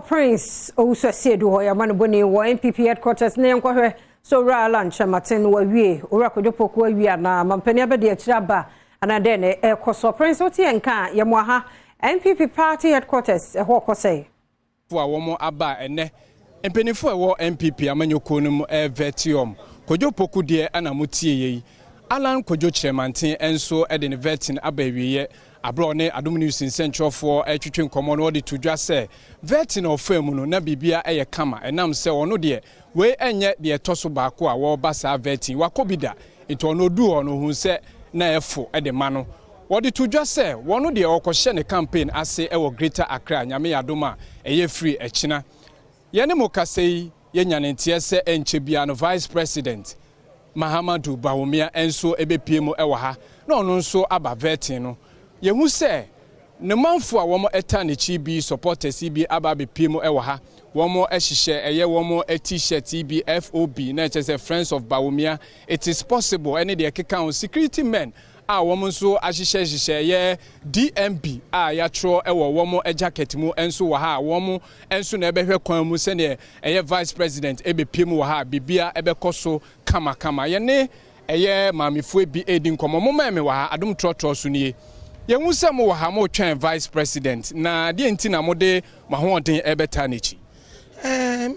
Prince Owusu Asiedu hɔ yɛama no bɔne wɔ NPP headquarters na yɛnkɔhwɛ sɛ Owura Alan Kyerematen wawie, Owura Kwadwo Poku awie anaa mampanin abɛde akyire aba anaa dɛn na ɛrekɔ so. Prince, wote yɛn nka a, yɛmmoa ha NPP party headquarters ɛhɔ ɔkɔ sɛ. Fo a wɔn aba ɛnɛ, mpanimfoɔ a ɛwɔ NPP amanyɔkuo no mu ɛvet wɔn. Kwadwo Poku deɛ ɛna mo tie yɛ yi. Alan Kwadwo Kyerematen nso de ne vetting aba awieɛ. Aberɛ a ɔne Adom News nsɛntwerɛfoɔ retwetwe nkɔmmɔ no, ɔde to dwa sɛ vetting a ɔfaa mu no, na biribia yɛ kama, ɛnam sɛ ɔno deɛ wei ɛnyɛ deɛ ɛtɔ so baako a wɔreba saa vetting, wakɔ bi da, nti ɔno ɔduu hɔ no ɔhuu sɛ na ɛfo de ma no. Wɔde to dwa sɛ wɔno deɛ ɔrekɔhyɛ ne campaign ase wɔ Greater Accra, Nyame yɛ adom a ɛyɛ firi ɛkyena. Yɛne mo kasa yi, yɛnya ne nteɛ sɛ ɛnkyɛ biara no Vice President Mahamudu Bawumia nso bɛpue mu wɔ ha na ɔno nso aba vetting no. Yɛhu sɛ ne manfo a wɔn ta n'akyi bi, supporters yi bi aba abɛpue mu wɔ ha. Wɔn hyehyɛ ɛyɛ wɔn T-shirt yi bi, FOB, na ɛkyerɛ sɛ Friends of Bawumia, It is possible ɛne deɛ ɛkeka ho. Security men a wɔn nso ahyehyɛ hyehyɛ ɛyɛ DMB a yɛatwerɛ wɔ wɔn jacket mu nso wɔ ha a wɔn nso na ɛbɛhwɛ kwan mu sɛdeɛ ɛyɛ Vice President ɛbɛpue mu wɔ ha a biribia ɛbɛkɔ so kamakama. Yɛne ɛyɛ maamefoɔ bi ɛredi nkɔmmɔ. Mo mɛn me wɔ ha, Adom Trɔtrɔ so nie. Yɛhu sɛ mo wɔ ha, motwɛn Vice President, na deɛ nti na mode mo ahoɔden ɛbɛtaa n'akyi?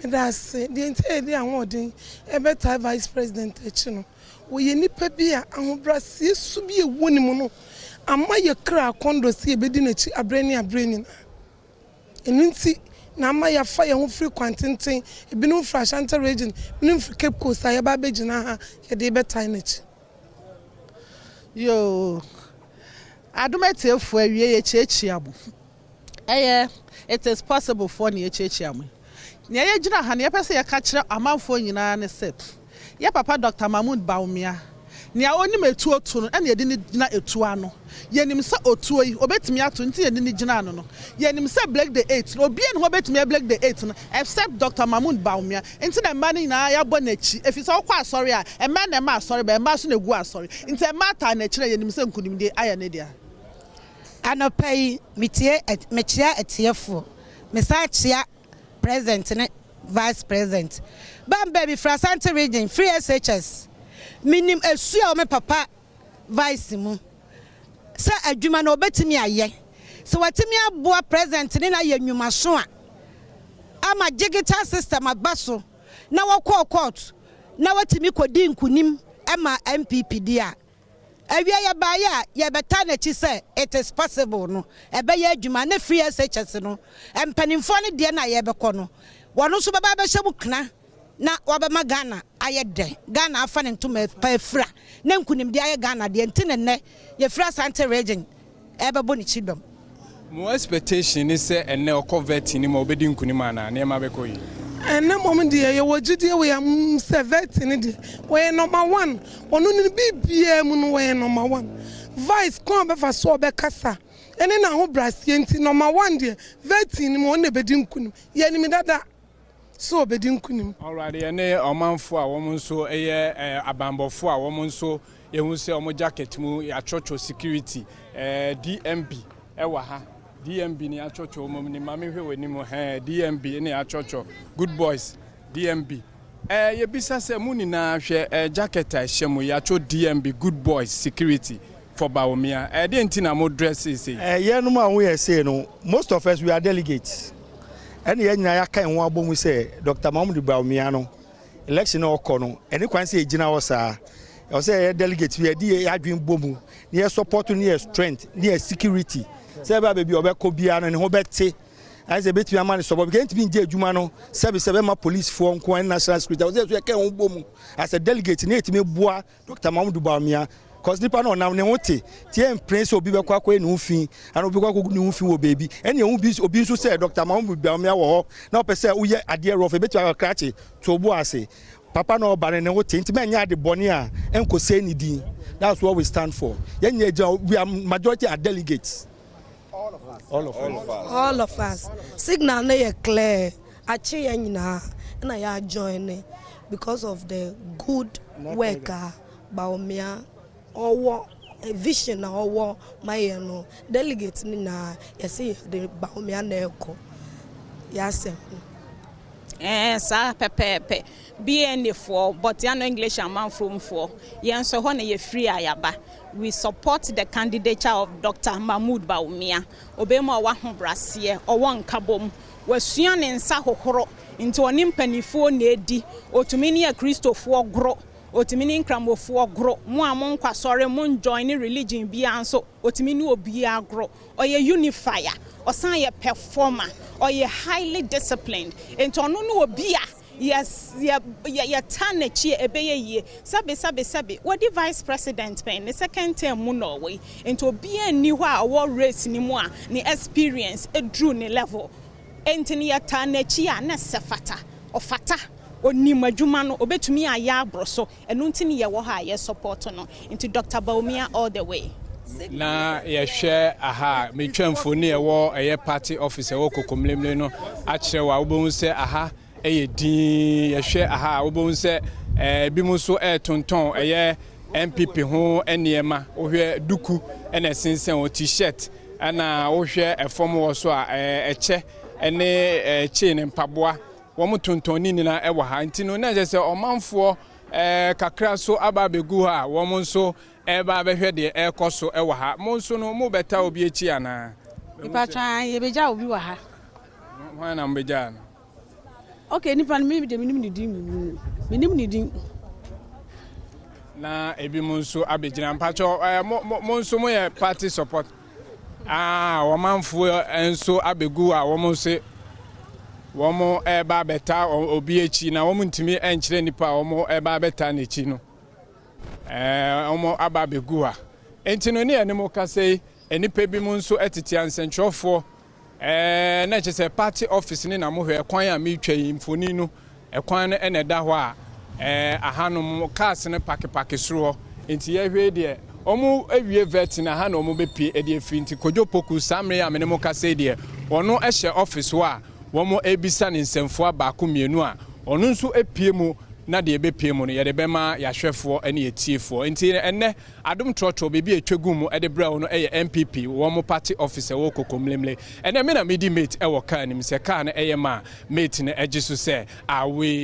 Meda ase. Deɛ nti a yɛde ahoɔden ɛbɛtaa Vice President akyi no, wɔyɛ nipa bi a ahobrɛaseɛ su bi a ɛwɔ ne mu no ama yɛ kra akɔndɔ sɛ yɛbɛdi n'akyi aberɛ ne aberɛ nyinaa. Ɛno nti na ama yɛafa yɛn ho firi kwan tenten, ebinom firi Ashanti Region, ebinom firi Cape Coast a yɛba abɛgyina ha yɛde bɛtae n'akyi. Yoo, Adom atiefoɔ, awie yɛkyiakyia mo. Ɛyɛ It is Possible foɔ ne yɛkyiakyia mo. Nea yɛgyina ha no, yɛpɛ sɛ yɛka kyerɛ amanfoɔ nyinaa ne sɛ yɛ papa Dr Mahmood Bawumia, nea onim etuo to no ɛna yɛde ne gyina etuo ano. Yɛnim sɛ otuo yi obetumi ato, nti yɛde ne gyina ano no. Yɛnim sɛ break the eight no, obiara ne hɔ obetumi break the eight no except Dr Mahmood Bawumia, nti na mmaa no nyinaa yɛabɔ n'akyi, efi sɛ ɔkɔ asɔre a, mmaa na ɛma asɔre ba, mmaa nso na egu asɔre, nti mmaa taa n'akyi na yɛnim sɛ nkunimdie ayɛ ne dea. Anɔpa yi metie, mekyia atiefoɔ, mesan kyia President ne Vice President. Bamba bi firi Asante Region, free SHS. Menim esu a wɔ me papa Vice mu sɛ adwuma no obetumi ayɛ. Sɛ watumi aboa President ne na ayɛ nnwumaso a ama digital system aba so na wɔkɔɔ court na watumi kɔdi nkunim ma NPP di a, awia yɛbaeɛ a yɛbɛta n'akyi sɛ It is possible no ɛbɛyɛ adwuma ne free SHS no, mpanimfoɔ no deɛ no a yɛbɛkɔ no, wɔn nso bɛba abɛhyɛ mu kena na wɔbɛma Ghana ayɛ dɛ, Ghana afa ne ntoma pa afira na nkunimdeɛ ayɛ Ghana deɛ. Nti ne nnɛ yɛfiri Asante Region ɛbɛbɔ ne kyi dɔm. Mo expectation ne sɛ ɛnɛ ɔkɔ vetting no mu a ɔbɛdi nkunim anaa nneɛma bɛkɔ yi? Ɛnɛ mmom deɛ yɛwɔ gyidie wɔ yɛn mu sɛ vetting no deɛ wɔyɛ number one. Ɔno ne biribiara mu no wɔyɛ number one. Vice kwan a ɔbɛfa so a ɔbɛkasa ɛne n'ahobrɛaseɛ nti, number one deɛ, vetting no mu ɔno na ɛbɛdi nkunim. Yɛnim dada sɛ ɔbɛdi nkunim. Alright, yɛne ɔmanfoɔ a wɔn nso yɛ abanbɔfoɔ a wɔn nso yɛhu sɛ wɔn jacket mu yɛatwerɛtwerɛ security DMB ɛwɔ ha. DMB ne yɛatwerɛtwerɛ wɔn mu ne maame hwɛ wɔ anim hɛn, DMB ne yɛatwerɛtwerɛ Good Boys DMB. Yɛbisa sɛ mo nyinaa hwɛ jacket a ɛhyɛ mu, yɛatwerɛ DMB, Good Boys Security for Bawumia. Deɛ nti na mo dress sei? Yɛnom a woyɛ sei no, most of us, we are delegates, ɛne yɛn nyinaa yɛaka yɛn ho abɔ mu sɛ Dr Mahmoud Bawumia no, election na ɔkɔ no, ɛne kwan sɛ yɛgyina hɔ saa. Ɛwɔ sɛ yɛyɛ delegate bi, yɛde yɛ adwene bɔ mu na yɛ support ne yɛ strength ne yɛ security sɛ ɛbɛa baabi a ɔbɛkɔ biara no ne ho bɛte, ayɛ sɛ ɛbɛtumi ama ne support, because ɛntumi ngye adwuma no sɛbi sɛ bɛma policefoɔ nko ne national security. Ɛwɔ sɛ yɛso yɛka yɛn ho bɔ mu as a delegate ne yɛtumi boa Dr Mahmoud Bawumia, cause nipa no ɔnam ne ho te tie mpere sɛ obi bɛkɔ akɔyɛ ne ho fi ana obi bɛkɔ akɔgu ne ho fi wɔ baabi. Ɛne ɛho bi obi nso sɛ Dr Mahmoud Bawumia wɔ hɔ na ɔpɛ sɛ woyɛ adeɛ rough, ebɛtumi akɔ krakye to obo ase. Papa na ɔba no ne ho te, nti mɛnyɛ ade bɔne a ɛnkɔsɛe ne din. That's what we stand for. Yɛn nyɛ gyina, we are majority are delegates, all of us. All of us, signal no yɛ clear akye yɛn nyinaa na yɛ join ne because of the good work a Bawumia ɔwɔ, vision a ɔwɔ ma yɛn no. Delegate no nyinaa yɛsɛ yɛde Bawumia na ɛkɔ. yɛasɛm ho. Ɛɛ, saa pɛpɛɛpɛ. BNA foɔ, Bortianor English amanfromfoɔ, yɛn nso ɛhɔ na yɛfiri a yɛaba. We support the candidature of Doctor Mahmood Bawumia. Ɔbarima a ɔwɔ ahobraseɛ, ɔwɔ nkabom, wasua ne nsa hohoro, nti ɔne mpanifoɔ na ɛdi, ɔtumi ne akristofoɔ goro, ɔtumi ne nkramofoɔ goro, mo a monkɔ asɔre, mo njoine religion biara nso, ɔtumi ne obiara goro. Ɔyɛ unifier, ɔsan yɛ performer, ɔyɛ highly disciplined, nti ɔno ne obi a yɛ yɛ yɛtaa n'akyi a ɛbɛyɛ yie. Sɛbe sɛbe sɛbe, wadi vice president pɛn, ne second term mu na ɔwɔ yi, nti obiara nni hɔ a ɔwɔ race no mu a ne experience duru ne level, nti no yɛtaa n'akyi a na ɛsɛ fata, ɔfata, ɔnim adwuma no, ɔbɛtumi ayɛ aboro so, ɛno nti ne yɛwɔ hɔ a yɛ support no, nti Doctor Bawumia all the way. Na yɛhwɛ aha a, metwa mfoni a ɛwɔ ɛyɛ party office ɛwɔ Kokomlemle no akyerɛ wo a, wobɛhu sɛ aha yɛ dinn. Yɛhwɛ aha a, wobɛhu sɛ ebinom nso retontɔn ɛyɛ NPP ho nneɛma. Wohwɛ duku na ɛsensɛn hɔ, t-shirt, ɛna wohwɛ ɛfam hɔ so a, ɛkyɛ ne chain mpaboa. Wɔtontɔn ne nyinaa wɔ ha. Nti no, na ɛkyerɛ sɛ ɔmanfoɔ kakra nso aba abɛgu hɔ a wɔn nso reba abɛhwɛ deɛ ɛrekɔ so wɔ ha. Mo nso no, mobɛta obi akyi anaa? Mepatwa, yɛbɛgya obi wɔ ha. Hwan na mobɛgyaa no? Ok, nipa no, me deɛ menim ne din. Menim ne din. Na ebi mo nso abɛgyina. Mpakyɛ, mo, mo, mo nso moyɛ party support. Ah, ɔmanfoɔ nso abɛgu a wɔn nso wɔn reba abɛta obi akyi na wɔn ntumi nkyerɛ nipa a wɔn reba abɛta n'akyi no. Ɛɛ, wɔn aba abɛgu ha. Nti no ne yɛne mo kasa yi, nnipa bi mu nso tete ansɛntwerɛfoɔ. Ɛɛ, na kyerɛ sɛ party office ne na mohwɛ ɛkwan a meretwa yi mfoni no, ɛkwan no na ɛda hɔ a ɛɛ ahanom cars no pakepake soro hɔ. Nti yɛhwɛ yi deɛ, wɔn awie vetting aha na wɔn bɛpue de afiri. Nti Kojo Poku saa mmerɛ yi a me ne mo kasa yi deɛ, ɔno hyɛ office hɔ a wɔn rebisa no nsɛmfua baako mmienu a ɔno nso apue mu na deɛ ɛbɛpue mu no yɛde bɛma yɛahwɛfoɔ ne yɛtiefoɔ. Nti ɛnnɛ Adom trɔtrɔ baabi a ɛtwa gu mu de brɛ wo no yɛ NPP wɔn party office ɛwɔ Kokomlemle. Ɛnnɛ me na medi mate wɔ car no mu, sɛ car no yɛ ma a mate no gye so sɛ awee.